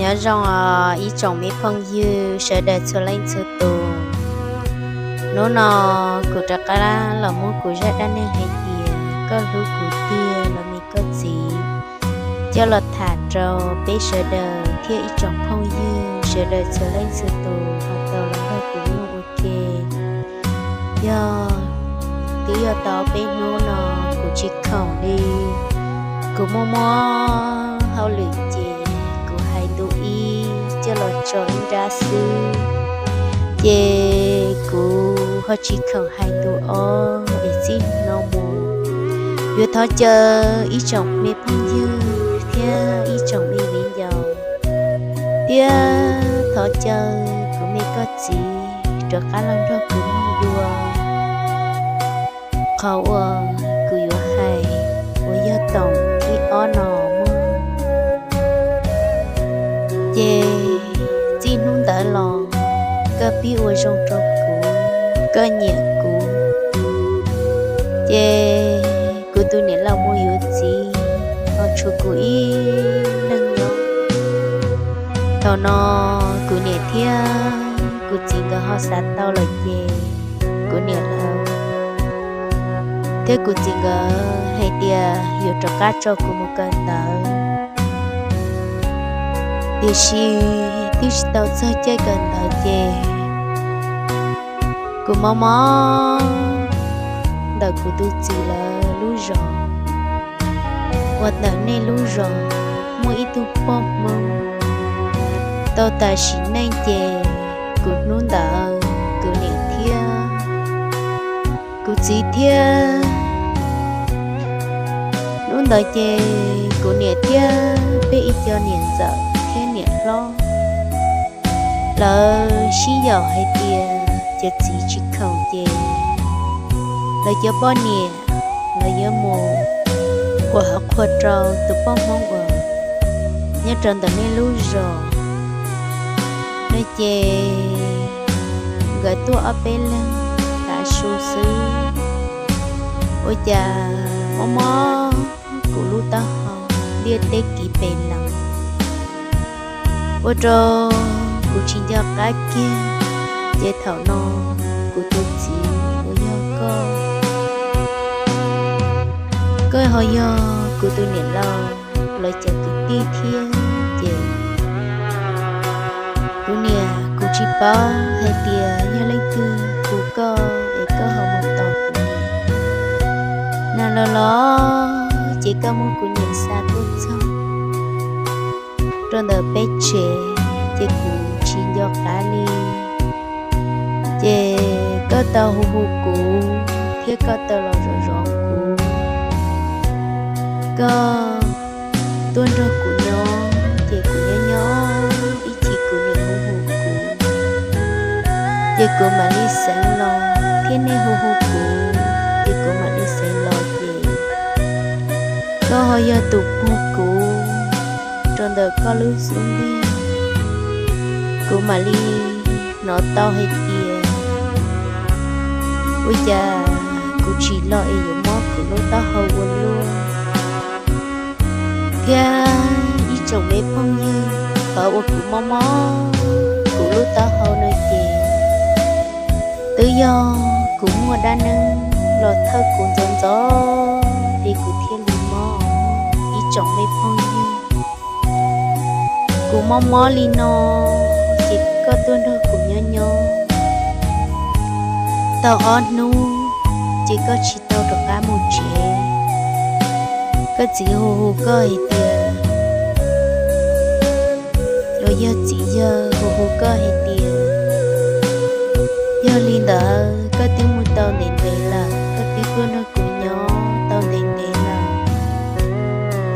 Nyob zoo os ib tsoom me phooj ywg sawv daws txhua leej txhua tus. Hnub no kuv rov qab los muab kuv zaj dab neeg hais tias koj hlub kuv tiag los me koj txiv coj los tham rau peb sawv daws thiab ib tsoom phooj ywg sawv daws txhua leej txhua tus ho tau los nrog kuv mloog ua ke. Yog twb yog tau peb hnub no kuv tsis khoom li, kuv muaj muab hauj lwm ces kuv hais ntu ib coj los tso ib nrab xwb, ces kuv ho tsis khoom hais ntu ob es txij no mus. Yuav thov caw ib tsoom me phooj ywg thiab ib tsoom me viv ncaus, thiab thov caw kuv me koj txiv rov qab los nrog kuv mloog dua qhov uas kuv yuav hais uas yog toom thib ob no mog. Ces txij hnub ntawd los koj pib ua zoo rau kuv, koj nyiam kuv, ces kuv tus niam laus mus yuav txiv, ho tshuav kuv ib leeg nyob. Thaum no kuv niam thiab kuv txiv nkawd ho xav tau lawm ces kuv niam lawv thiab kuv txiv nkawd hais tias yuav rov qab tso kuv mus kawm ntawv, tiam sis twb tsis tau txog caij kawm ntawv ces kuv mob mob ntawm kuv tus txiv lawv lub zos. Uas ntawm nej lub zos muaj ib tug poj Hmoob tau tas sim neej ces kuv hnub ntawd kuv niam thiab kuv txiv thiab, hnub ntawd ces kuv niam thiab peb ib co niam ntxawm thiab niam hlob lawv sib yaum hais tias cov txiv tsis khoom ces lawv cov poj niam lawv yuav mus ua hauv qhua rau tus poj Hmoob uas nyob rau ntawm nej lub zos no ces nkawd tuaj ob peb leeg tav su xwb, ua cas mob mob kuv lub taub hau, liaj teb kiv pes lees, ua rau kuv tsis nco qab kiag. Ces thaum no kuv tus txiv uas yog koj, koj ho yog kuv tus niam laus lawv cov kwv tij thiab ces kuv niam kuv tsis paub hais tias yog leej twg hu koj es koj ho mus tos kuv niam. Nag los los ces koj muab kuv niam xa tuaj txog rau ntawm peb tsev, ces kuv tsis nco qab li. Ces koj tau hu hu kuv thiab koj tau los zov zov kuv. Koj tuaj nrog kuv nyob ces kuv nyob nyob ib chim kuv niam hu hu kuv, ces kuv mam li xeev los, thiab nej hu hu kuv ces kuv mam li xeev los ces koj ho yog tus puag kuv rau ntawm koj lub xub ntiag. Kuv mam li hnov tau hais tias ua cas kuv tsis los es yuav mob kuv lub taub hau ua luaj. Thiab ib tsoom me phooj ywg, qhov uas kuv mob mob kuv lub taub hau no ces twb yog kuv muaj dab neeg los thawj kuv ntxov ntxov es kuv thiaj li mob. Ib tsoom me phooj ywg, kuv mob mob li no ces koj tuaj nrog kuv nyob nyob tau ob hnub ces koj tsis tau rov qab mus tsev. Koj txiv hu hu koj hais tias, los yog txiv yawg hu hu koj hais tias, yog li ntawd koj twb mus tau ntev ntev lawm, koj twb tuaj nrog kuv nyob tau ntev ntev lawm,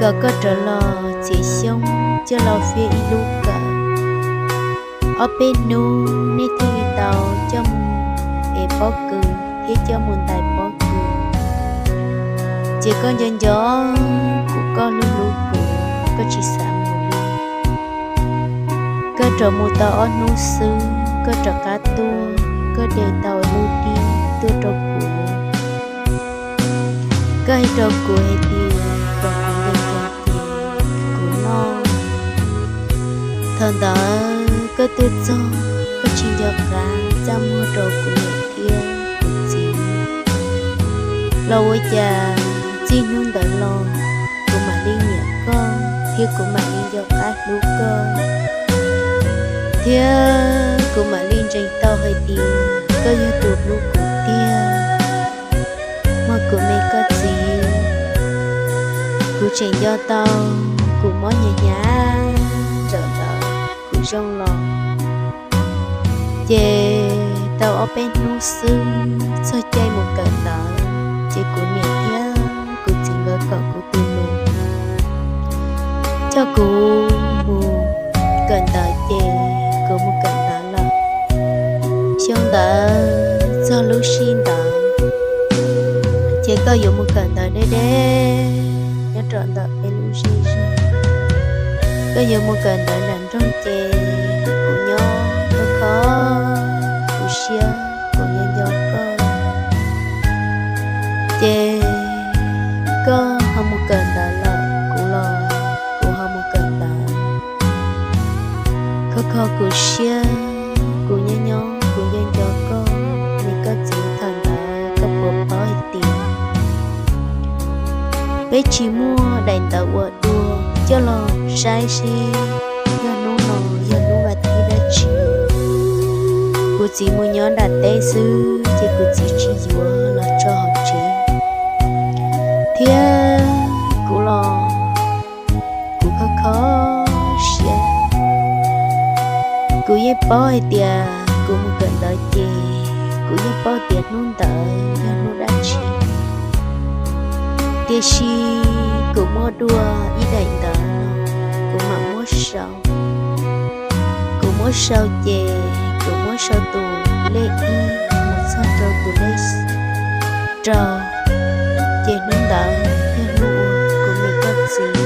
kom koj rov los txiav xyoob coj los fiab ib lub kawm. Ob peb hnub nej thiaj li tau coj mus ev pob kws thiab coj mus ntais pob kws. Ces koj nco nco kuv, koj hlub hlub kuv, koj tsis xav mus li. Koj rov mus tau ob hnub xwb koj rov qab tuaj, koj de tau lub dib tuaj rau kuv. Koj hais rau kuv hais tias kom kuv nco nco ces kuv noj. Thaum ntawd koj tuaj txog, koj tsis nco qab txaj muag rau kuv niam thiab kuv txiv los ua cas txij hnub ntawd los kuv mam li nyiam koj thiab kuv mam li nco qab hlub koj, thiab kuv mam li ntseeg tau hais tias koj yog tus hlub kuv tiag. Muaj kuv me koj txiv, kuv tseem nco tau kuv mob hnyav hnyav ntawm ntawd kuv zoo los. Ces tau ob peb hnub xwb, txog caij mus kawm ntawv, ces kuv niam thiab kuv txiv nkawd kom kuv tus nus coj kuv mus kawm ntawv, ces kuv mus kawm ntawv lawm. Xyoo ntawd txog lub sij ntawd, ces koj yuav mus kawm ntawv deb deb nyob rau ntawm peb lub zej zog. Koj yuav mus kawm ntawv nram nroog, ces kuv nyob kho kho kuv siab, kuv nyob nco koj. Ces koj ho mus kawm ntawv lawm, kuv los kuv ho mus kawm ntawv. Kho kho kuv siab, kuv nyob nyob kuv nco nco koj, es koj txiv, thaum ntawd koj puas paub hais tias peb tsis muaj daim ntawv ua dua, coj los saib seb yog hnub no yog hnub vas thib dab tsi. Kuv txiv mus nyob nram teb xwb, ces kuv txiv tsis yuav los tso hauv tsev, thiab kuv los kuv kho kho siab. Kuv yeej paub hais tias kuv mus kawm ntawv ces kuv yeej paub tias hnub ntawd yog hnub dab tsi, tiam sis kuv muab dua ib daim ntawv no, kuv mam muab sau. Kuv muab sau ces kuv muab sau tus lej ib mus txog rau tus lej rau, ces hnub ntawd yog hnub uas kuv me koj txiv,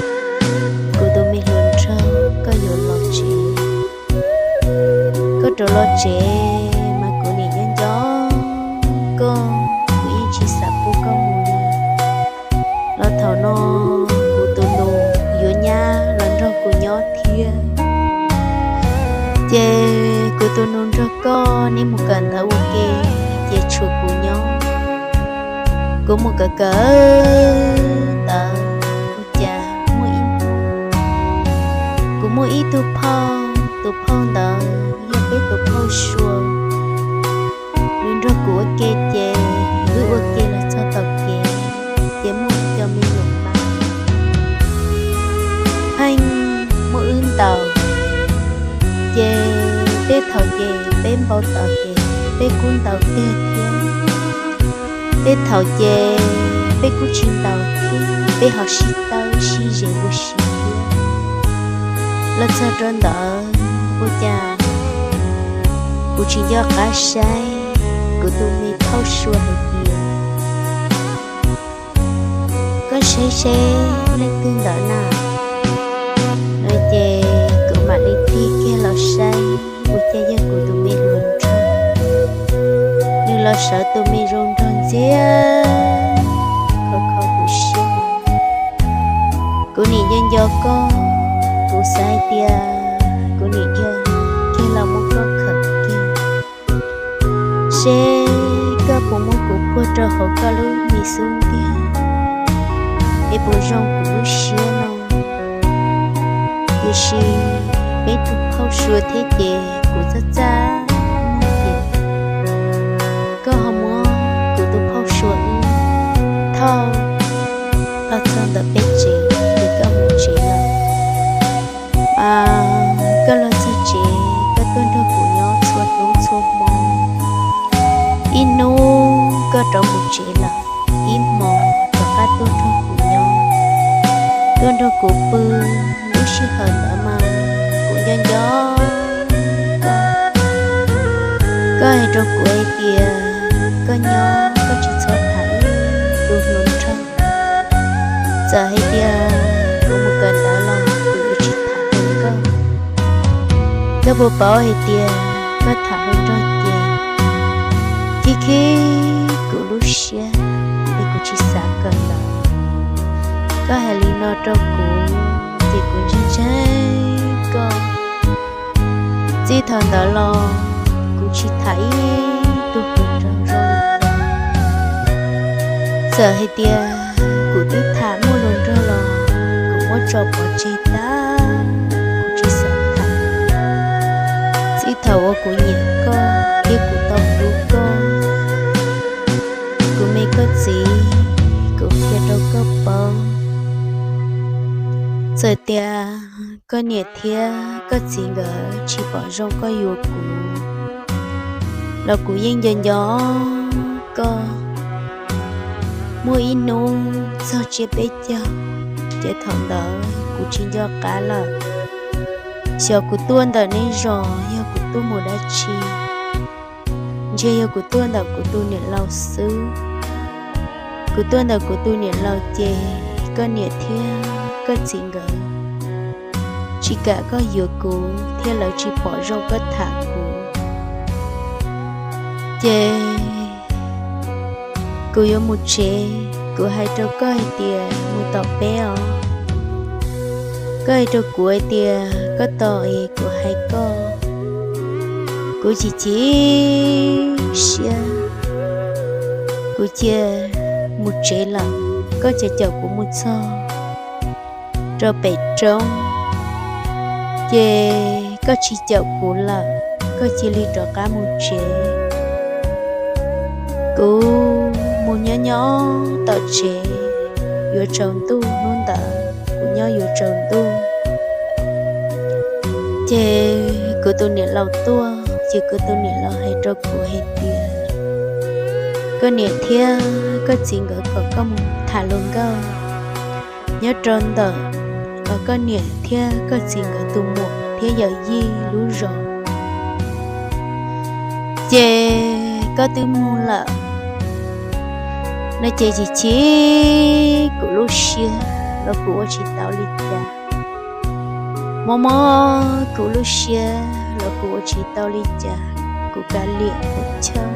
kuv tus me hluas nraug, koj yuav los tsev. Koj rov los tsev mas kuv nim nyob nco koj, kuv yeej tsis xav pub koj mus li. Los thaum no kuv tus nus yuav nyab los nrog kuv nyob thiab, ces kuv tus nus nrog koj neb mus kawm ntawv ua ke, ces tshuav kuv nyob. Kuv mus kawm kawm ntawv ua cas muaj ib, kuv muaj ib tug phauj, tus phauj ntawd yog peb tus phauj Sua. Nws nrog kuv ua ke ces wb ua ke los txog tom kev, ces muaj cov me nyuam mab pheej muab wb ntaus, ces tej thaum ces peb npau taws ces peb kuj ntaus tiag thiab, tej thaum ces peb kuj tsis ntaus thiab, peb ho sib tawb sib zes ua si thiab. Los txog rau ntawd ua cas kuv tsis nco qab saib kuv tus me phauj Sua hais tias, koj saib seb leej twg ntawd na. No ces kuv mam li tig kiag los saib, ua cas yog kuv tus me hluas nraug. Nws los sawv tus me zoo nraug ntxiag, kho kho kuv siab. Kuv nim nco nco koj, kuv xav hais tias kuv nim dhia kiag los muab koj khawm kiag, seb koj puas muab kuv puag rau hauv koj lub me xub ntiag, es puas zoo kuv lub siab no. Tiam sis peb tus phauj Sua thiab ces kuv txaj txaj muag ces koj ho muab kuv tus phauj Sua wb thauj los txog ntawm peb tsev, ces koj mus tsev lawm. Koj los txog tsev, koj tuaj nrog kuv nyob txhua hnub txhua hmo. Ib hnub koj rov mus tsev lawm, ib hmo rov qab tuaj nrog kuv nyob, tuaj nrog kuv pw. Lub sij hawm ntawd mas kuv nco nco koj, koj hais rau kuv hais tias koj nyob koj tsis txhob tham tus hluas nraug. Txawm hais tias kuv mus kawm ntawv los kuv yuav tsis tham hluas nraug. Koj puas paub hais tias koj tham hluas nraug ces khib khib kuv lub siab, es kuv tsis xav kawm ntawv. Koj hais li no rau kuv ces kuv ntseeg ntseeg koj. Txij thaum ntawd los kuv tsis tham ib tug hluas nraug zoo li. Txawm hais tias kuv twb tham muaj hluas nraug los kuv muab tso pov tseg tag, kuv tsis xav tham. Txij thaum uas kuv nyiam koj thiab kuv tau hlub koj, kuv me koj txiv, kuv qhia rau koj paub, txawm tias koj niam thiab koj txiv nkawd tsis pom zoo koj yuav kuv los kuv yeej nco nco koj. Muaj ib hnub txog tsiab peb caug, ces thaum ntawd kuv tsis nco qab lawm. Xyov kuv tuaj ntawm nej zos yog kuv tuaj mus dab tsi, ntshe yog kuv tuaj ntawm kuv tus niam laus xwb. Kuv tuaj ntawm kuv tus niam laus ces koj niam thiab koj txiv nkawd tsis kam koj yuav kuv thiab lawv tsis pom zoo koj tham kuv. Ces kuv yuav mus tsev, kuv hais rau koj hais tias mus tom peb os. Koj hais rau kuv hais tias koj tos es kuv hais koj. Kuv chim chim siab, kuv cia mus tsev lawm. Koj caum caum kuv mus txog rau pem roob, ces koj tsis caum kuv lawm, koj cia li rov qab mus tsev. Kuv mus nyob nyob tom tsev, yuav tsaus ntuj hnub ntawd, kuv nyob yuav tsaus ntuj. Ces kuv tus niam laus tuaj, ces kuv tus niam laus hais rau kuv hais tias, koj niam thiab koj txiv nkawd kom koj mus tham hluas nkauj nyob rau ntawm los koj niam thiab koj txiv nkawd tus muam thiab yawm yij lub zos. Ces koj twb mus lawm no ces chim chim kuv lub siab los kuv ua tsis tau li cas. Mob mob kuv lub siab los kuv ua tsis tau li cas, kuv kav liam kuv chawb.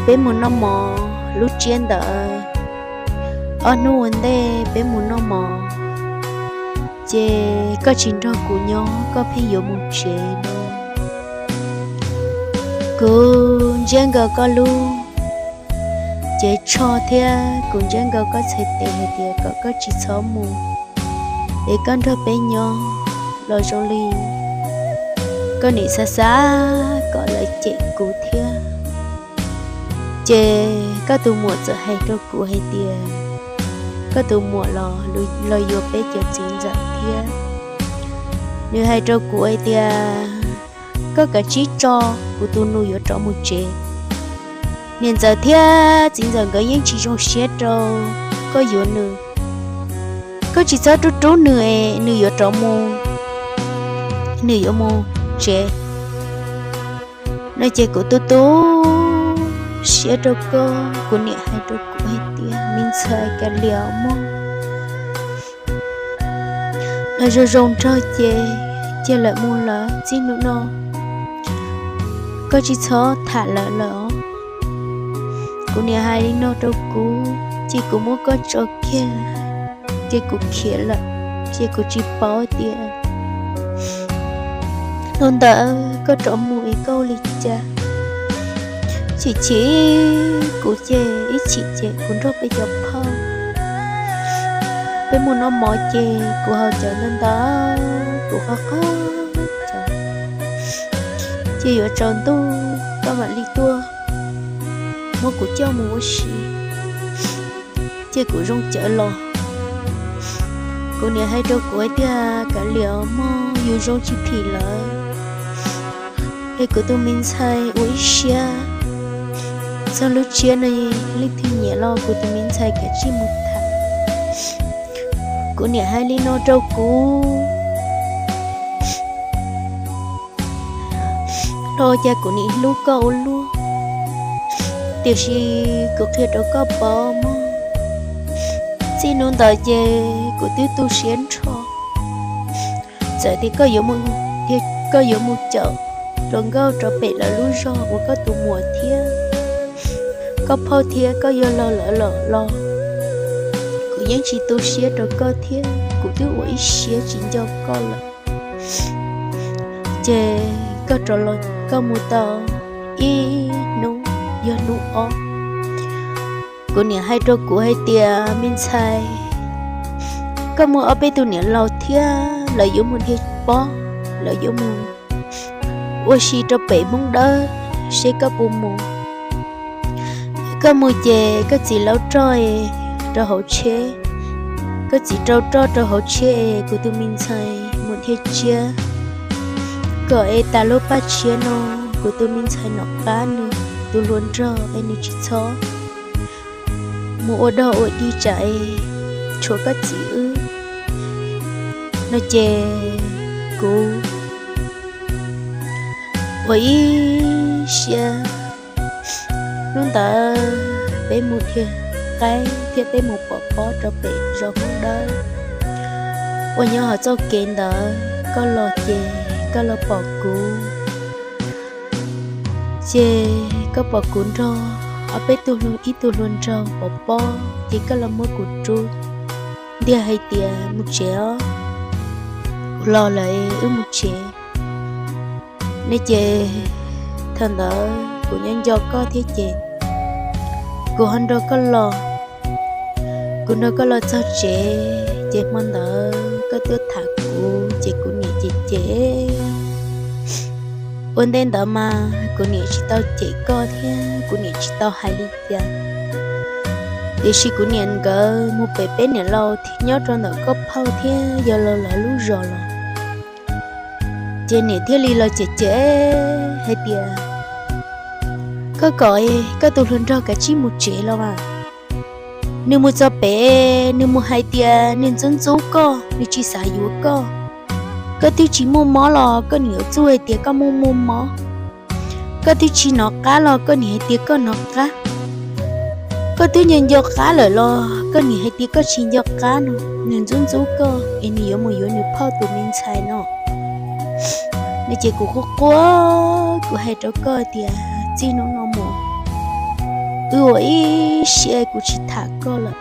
Peb mus noj mov lub tsiab ntawd, ob hnub ua ntej peb mus noj mov, ces koj tsis nrog kuv nyob, koj pheej yuav mus tsev no. Kuv ntsiab nkaus koj lub cev tsho thiab kuv ntsiab nkaus koj txhais tes hais tias kom koj tsis txhob mus, es koj nrog peb nyob los zoo li koj niam xav xav kom lawv cem kuv thiab. Ces koj tus muam txawm hais rau kuv hais tias, koj tus muam los, los yuav peb cov txiv ntxawm thiab. Nws hais rau kuv hais tias, koj kav tsij tso kuv tus nus yuav rov mus tsev. Niam ntxawm thiab txiv ntxawm nkawd yeej tsis zoo siab rau koj yuav nws. Koj tsis txhob rub rub nws es nws yuav rov mus, nws yuav mus tsev no. Ces kuv tu tu siab rau koj, kuv niam hais rau kuv hais tias, me ntxhais, kav liam mog, los zoo zoo nraug ces cia lawm mus lawm, txij hnub no koj tsis txhob tham lawv lawm os. Kuv niam hais li no rau kuv ces kuv muab koj tso kiag, ces kuv khiav lawm, ces kuv tsis paub tias hnub ntawd koj rov mus es koj ua li cas. Chim chim kuv ces ib chim ces kuv nrog peb cov phauj, peb mus noj mov ces kuv haus cawv ntau ntau, kuv qhov qhov cawv, ces yuav tsaus ntuj koj mam li tuaj muab kuv coj mus ua si, ces kuv zoo cawv los. Kuv niam hais rau kuv hais tias, kav liam mog, yus zoo tsis phim lawv, es kuv tus me ntxhais ua ib siab, txog lub tsiab no leej twg nyiam los kuv tus me ntxhais kav tsij mus tham. Kuv niam hais li no rau kuv, los cas kuv nim hlub koj ua luaj, tiam sis kuv qhia rau koj paub mog, txij hnub ntawd ces kuv twb tu siab nrho. Txawm tias koj yuav mus, tias koj yuav mus caum hluas nkauj rau pem lawv lub zog uas koj tus muam thiab koj phauj thiab koj yawg laus lawv los los, kuv yeej tsis tu siab rau koj thiab kuv twb ua ib siab tsis nco koj lawm. Ces koj rov los koj mus tau ib hnub, yog hnub ob, kuv niam hais rau kuv hais tias, Me ntxhais, koj muaj ob peb tug niam laus thiab, lawv yuav mus dhia pob, lawv yuav mus ua si rau pem Hmoob Dawb, seb koj puas mus. Koj mus ces koj txiv laub roj rau hauv tsheb, koj txiv rau roj rau hauv tsheb es kuv tus me ntxhais mus dhia tsiab, kom es tas lub paj tshiab no kuv tus me ntxhais Nom Qab nws tus hluas nraug es nws tsis txhob mus ua dog ua dig tsam es tshuav koj txiv wb no ces kuv ua ib siab. Hnub ntawd peb mus dhia qaib thiab peb mus pom pob rau pem zos Hmoob Dawb. Uas nyob hauv txoj kev ntawd koj los ces koj los pom kuv, ces koj pom kuv nrog ob peb tug, ib tug hluas nraug pom pob ces koj los muab kuv rub ntiag hais tias, Mus tsev os, kuv los lawm, wb mus tsev. Ne ces thaum ntawd kuv nyob nco koj thiab ces kuv ho nrog koj los. Kuv nrog koj los txog tsev ces hmo ntawd koj tuaj tham kuv ces kuv niam cem cem ua ntej ntawd mas kuv niam tsis tau cem koj thiab kuv niam tsis tau hais li cas. Tiam sis kuv niam nkawd mus pem peb niam laus nyob rau ntawm koj phauj thiab yawg laus lawv lub zos los, ces niam thiaj li los cem cem hais tias, Koj kom koj tus hluas nraug kav tsij mus tsev los mas. Nws mus txog pem, nws mus hais tias nws ntxub ntxub koj, nws tsis xav yuav koj. Koj twb tsis muaj mob los koj niam yuav txuj hais tias koj muaj muaj mob. Koj twb tsis hnov qab los koj niam hais tias koj hnov qab. Koj twb nco nco qab lawm los koj niam hais tias koj tsis nco qab no. Nws ntxub ntxub koj es nws yuav mus yuav nws phauj tus me ntxhais no. No ces kuv quaj quaj, kuv hais rau koj tias, Txij hnub no mus, wb ua ib siab, kuv tsis tham koj lawm,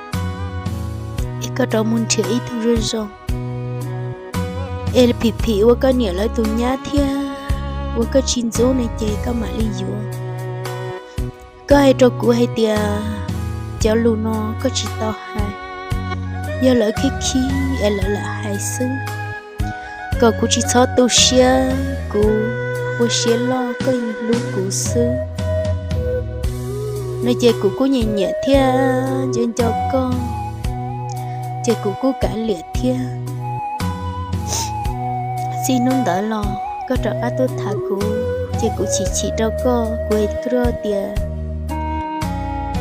es koj rov mus nrhiav ib tug zoo zoo es phim phim ua koj niam lawv tus nyab thiab ua koj tsis ntxub ne ces koj mam li yuav. Koj hais rau kuv hais tias cov lus no koj tsis tau hais, yog lawv khib khib es lawv lam hais xwb, kom kuv tsis txhob tu siab, kuv ua siab loj koj hlub kuv xwb. No ces kuv kuj nyiam nyiam thiab nco nco koj, ces kuv kuj kav liam thiab. Txij hnub ntawd los koj rov qab tuaj tham kuv ces kuv chim chim rau koj, kuv hais rau tias,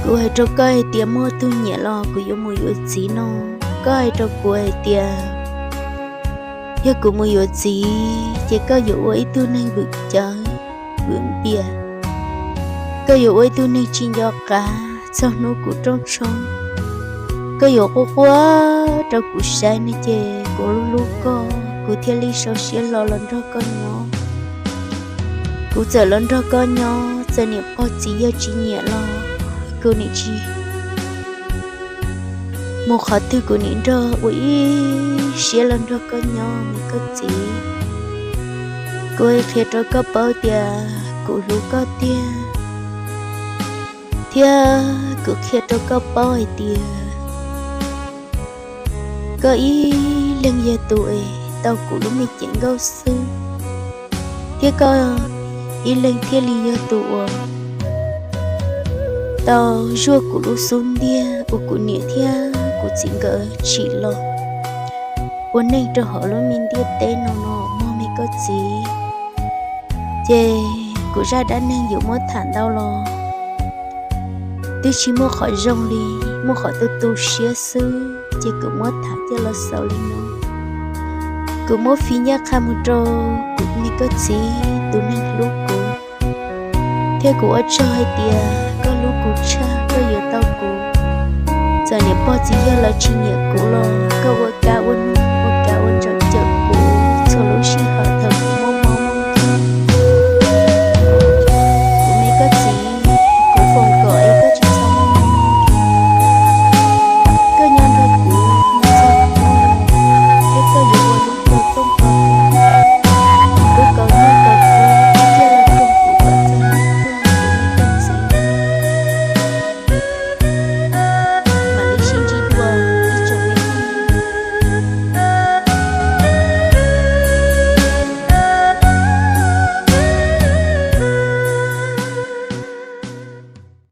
kuv hais rau koj hais tias muaj tug nyiam los kuv yuav mus yuav txiv no. Koj hais rau kuv hais tias yog kuv mus yuav txiv ces koj yuav ua ib tug neeg vwm cawv vwm npias, koj yuav ua ib tug neeg tsis nco qab txog hnub kuv rooj tshoob. Koj yuav quaj quaj rau kuv saib ne ces kuv hlub hlub koj, kuv thiaj li sau siab hlo los nrog koj nyob. Kuv txawm los nrog koj nyob, txawm niam pog txiv yawg tsis nyiam los kuv nim tsis mus qhov twg, kuv nim nrog ua ib siab los nrog koj nyob me koj txiv. Kuv qhia rau koj paub tias kuv hlub koj tiag, thiab kuv qhia rau koj paub hais tias koj ib leeg yog tus es tau kuv lub me cev nkauj xwb, thiab koj ib leeg thiaj li yog tus uas tau zuaj kuv lub xub ntiag uas kuv niam thiab kuv txiv nkawd tsim los ua neej rau hauv lub me ntiaj teb no no mog me koj txiv. Ces kuv zaj dab neeg yuav muab tham ntau los twb tsis muaj qhov zoo li, muaj qhov tu tu siab xwb ces kuv muab tham coj los xaus li no. Kuv muab fij ncaj qha mus rau kuv me koj txiv tus neeg hlub kuv, thiab kuv ua tsaug hais tias koj hlub kuv tshaj, koj yuav tau kuv. Txawm niam pog txiv yawg lawv tsis nyiam kuv los koj ua kab ua